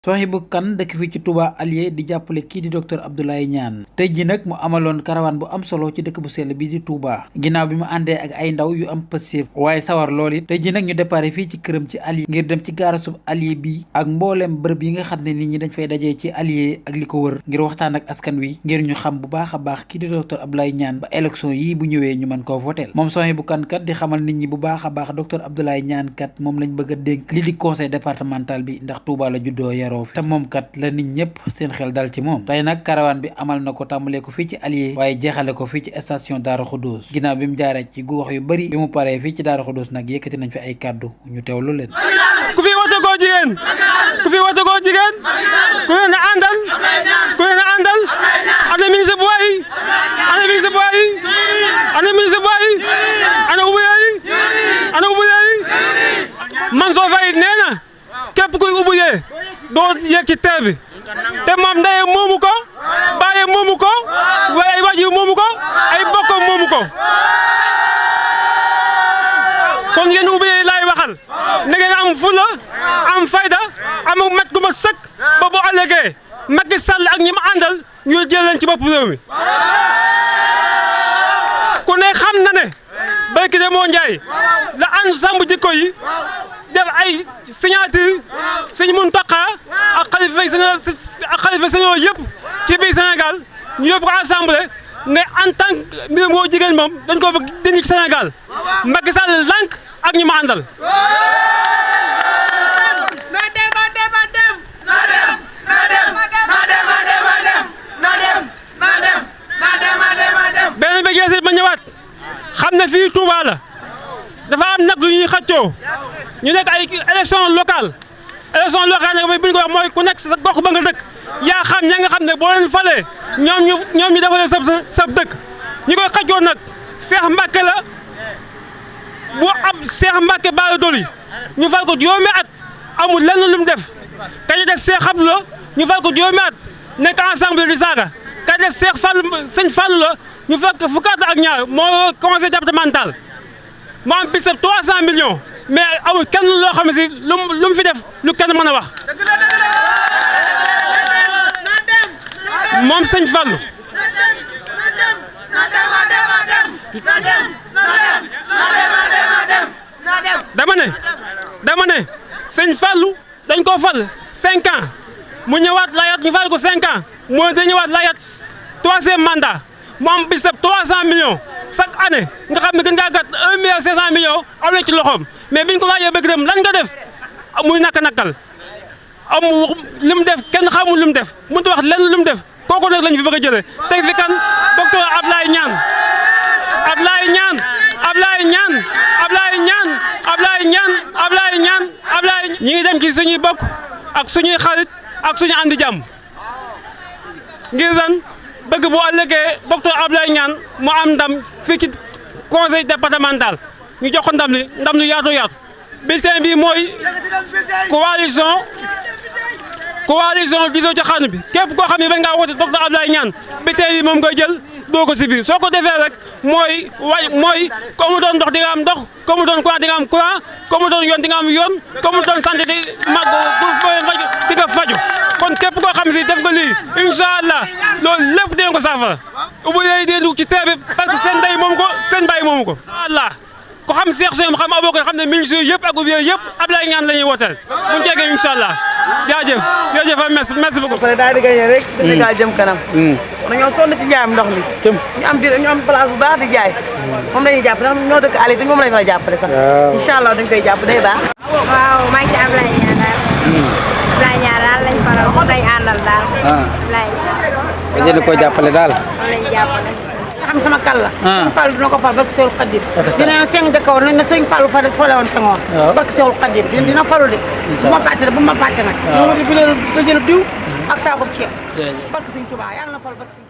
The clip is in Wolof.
Souhaibou Kane dëkk fii ci Touba Alieu di jàppale kii di docteur Abdoulaye Niane tey ji nag mu amaloon karawaan bu am solo ci dëkk bu sell bi di Touba ginnaaw bi mu àndee ak ay ndaw yu am pësséef waaye sawar lool it tey ji nag ñu déparé fii ci këram ci Alieu ngir dem ci gaarasub Alieu bi ak mbooleem bërëb yi nga xam ne nit ñi dañ fay dajee ci Alieu ak li ko wër ngir waxtaan ak askan wi ngir ñu xam bu baax a baax kii di docteur Abdoulaye Niane ba élection yii bu ñëwee ñu mën koo voteel moom Souhaibou Kane kat di xamal nit ñi bu baax a baax docteur Abdoulaye Niane kat moom lañ bëgg a dénk li di conseil départemental bi ndax Touba la juddoo yaroo te moom kat la nit ñëpp seen xel dal ci moom tey nag karawaan bi amal na ko tàmbalee ko fii ci Alieu waaye jeexale ko fii ci station Darou Khoudoss ginnaaw bi mu jaaree ci gox yu bari bi mu paree fii ci Darou Khoudoss nag yëkkati nañ fi ay kàddu ñu teewlu leen. ku fi wote koo jigéen ku fi wote koo jigéen ku leen a àndal ku leen a àndal ana ministre bu waay ana ministre bu waay ana ministre bu waay ana ubbiyaay ana ubbiyaay Mansour Faye nee na képp kuy ubbiyee doo yegg ci teer bi te moom ndeye moomu ko bàyye moomu ko waaye ay waajur moomu ko ay bokkam moomu ko kon yéen ubbiyee laay waxal na ngeen am fula am fayda am mat gu ma sëkk ba bu ëllëgee Macky Sall ak ñi ma àndal ñu jël leen ci bopp réew mi ku ne xam na ne béykat yi moo njaay la ànd sàmm jikko yi def ay signature Sëñ Mountakha ak xalifa Sénégal yëpp ci biir Sénégal ñu yóbbu ko assemblée ne en tant que mbir moo jigéen moom dañ ko bëgg dindi ci Sénégal Macky Sall lànk ak ñi ma àndal. beneen bi geesit ma ñëwaat xam ne fii Touba la dafa am nag lu ñuy xëccoo ñu nekk ay élection locale nag bu ñu ko wax mooy ku nekk sa gox ba nga dëkk yaa xam ña nga xam ne boo leen falee ñoom ñu defalee sab dëkk ñi koy xëccoo nag Cheikh Mbacke la bu ab Cheikh Mbacke Bara Dolly ñu fal ko juróomi at amul lenn lu mu def ka ñu def Cheikh Abdou la ñu fal ko juróomi at nekk ensemble di saaga ka def Cheikh Fall sëñ Fall la ñu fekk fukki at ak ñaar moo conseil départemental mu am bisab 300 millions mais amul kenn loo xam ne si lu mu fi def lu kenn mën a wax moom sëñ Fallu dama ne sëñ Fallu dañ ko fal 5 ans mu ñëwaat layaat ñu fal ko 5 ans mu da ñëwaat layaat 3e mandat mu am bisab 300 millions chaque année nga xam ne gën ngaa gàtt 1,5 milliard am na ci loxoom mais biñ ko laajee bëgg dem lan nga def muy nakal amu li mu def kenn xamul li mu def mënut a wax lenn li mu def kooku nag lañ fi bëgg a jëlee teg fi kan docteur Abdoulaye Niane Abdoulaye Niane Abdoulaye Niane Abdoulaye Niane Abdoulaye Niane Abdoulaye Niane Abdoulaye ñi ngi dem ci suñuy bokk ak suñuy xarit ak suñu andi jàmm ngir lan bëgg bu ëllëgee docteur Abdoulaye Niane mu am ndam fii ci conseil départemental ñu jox ko ndam lu yaatu bulletin bi mooy coalition Diso ci xarnu bi képp koo xam ne ba ngaa wote docteur Abdoulaye Niane bulletin bi moom ngay jël doo ko si biir soo ko defee rek mooy ko mu doon ndox di nga am ndox ko mu doon courant di nga am courant ko mu doon yoon di nga am yoon ko mu doon santé di di nga faju kon képp koo xam si def nga lii incha allah loolu lépp dinañ ko saafara ubbi yooyu dee dugg ci teer bi parce que seen ndey moomu ko seen baay moomu ko allah ko xam Cheikh Seye xam Aboubacar xam ne ministre yëpp ak ubbi yëpp Abdoulaye Niane la ñuy wooteel bu ñu jegee incha allah jaajëf merci beaucoup. après daal di gagné rek. Sénégal jëm kanam. dañoo sonn ci njaayam ndox mi. ñu am place bu baax di jaay. moom la ñuy jàpp ndax ñoo dëkk Aliou te moom la ñu fa jàppale sax. incha allah dañ koy jàpp day baax. waaw maa ngi ci Abdoulaye Niane daal. Abdoulaye Niane daal lañ faral moom lañ àndal daal. Abdoulaye Niane. nga jënd koo jàppale daal. moom lañ jàppale. nga xam sama kàll la. Sëñ Fall dina ko fal barke Sewul Xadim. dina ne seng dëkkawoon nañ ne Sëñ Fall fa des fole woon Senghor. barke Sewul Xadim dina falu de. bu ma fàtte nag bu ma fàtte nag. waaw ñu bi leen ba jël diw ak saako ceeb. barke Sëñ Tuubaa yàlla na fal barke Sëñ